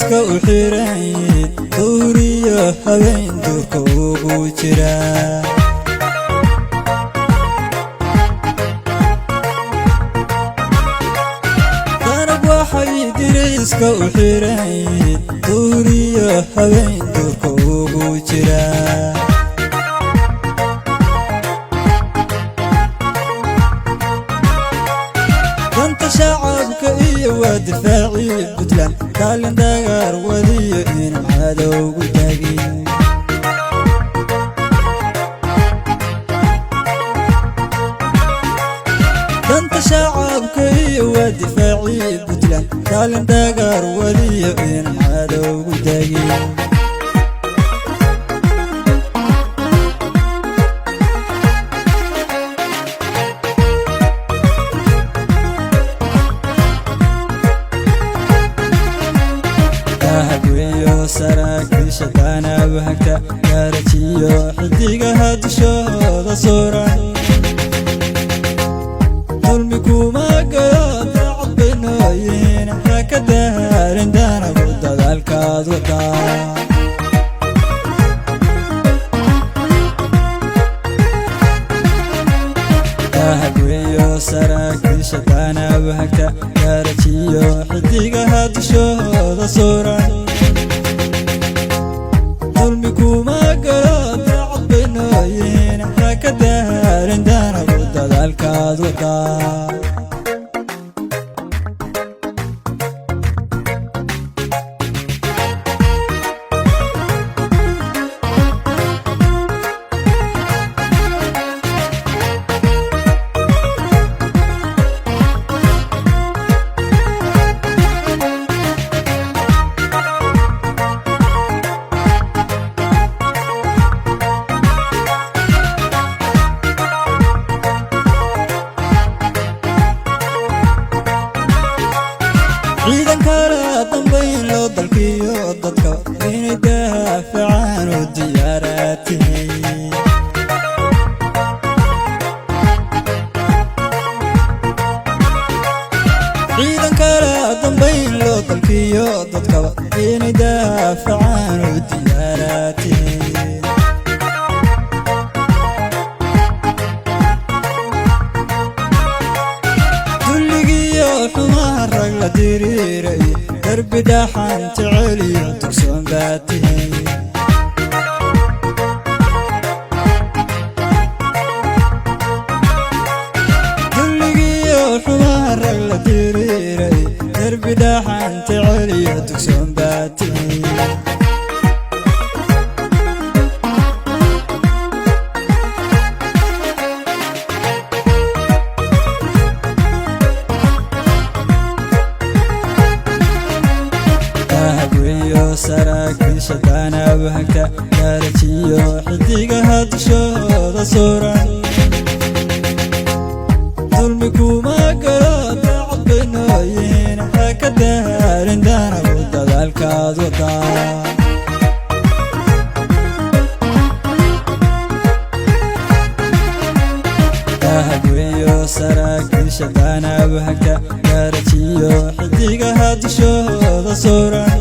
Diriiska u xiran, duuriyo habeen duurka ugu jira. Danab waxay diriiska u xiran, duuriyo habeen duurka ugu jira. Danta shacabka iyo waa difaaci Puntland, kaalin dagaar wadiyo inaan cadowgu taagin. Danta shacabka iyo waa difaaci Puntland, kaalin dagaar wadiyo inaan cadowgu taagin. Dahabweyo saraakiisha danab hagta, gaarajiyo xidigaha dushooda suran. Dulmi kuma galo, daacad bay nooyihiin, ha ka daalin danabu dadaalkaad wadaa. Dahabweyo saraakiisha danab hagta, gaarajiyo xidigaha dushooda suran. Dulmi kuma galo, daacad bay nooyihiin, ha ka daalin danabu dadaalkaad wadaa. Ciidan kala dambayn loo dalkiyo dadka inay daafacaan u diyaaraatihiin. Ciidan kala dambayn loo dalkiyo dadkaba inay daafacaan u diyaaraatihiin. Dulligiyo xumaha rag la diriiray, darbi dhaxan jeceliyo dugsoon baa tihiin. Dulligiyo xumaha rag la diriiray, darbi dhaxan jeceliyo dugsoon baa tihiin. Dahabweyo saraakiisha danab hagta, gaarajiyo xidigaha dushooda suran. Dulmi kuma galo, daacad bay nooyihiin, ha ka daalin danabu dadaalkaad wadaa. Dahabweyo saraakiisha danab hagta, gaarajiyo xidigaha dushooda suran.